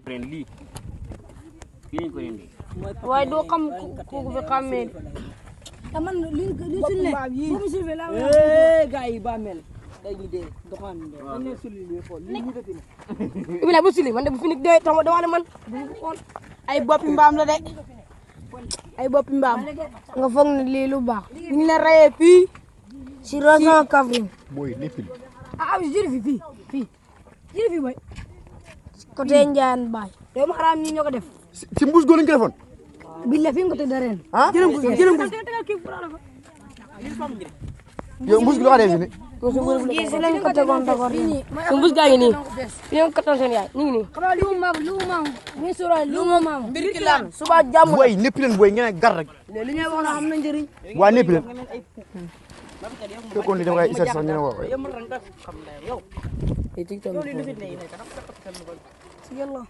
lii fii lañ ko rendi waaye doo xam ku fi xàmmee te man li suñu ne bu mu suufee la gars yi ba mel dañuy dee doxaan dañ leen sulli li xool li ñu def Ibila bu suli man de bu fi nit dee tax dama ne man ay boppi mbaam la de ay boppi mbaam nga foog ne lii lu baax ñu la rayee fii si région Kaffrine booy lépp li ah jëri fii jëri fii boy côté Ndiayane Baye yow ma xaraam ñi ñoo ko def ci mbuus goo lañ ko defoon billa fi nga ko tëdd ren ah jërëm yow mbuus gi loo xam ne si lañ ko tegoon d'accord su mbus gaa ngi nii fi nga kattan seen yaay ñu ngi nii xama lu maam mi sura lu maam mbiri ki laan suba jàmm booy népp leen booy ngeen gar rek li ñuy wax na am na njëriñ waa népp leen fekkoon li dama koy isar sax ñu ne waaw yow man rek xam na yow TikTok yow li lu fi ne si yàlla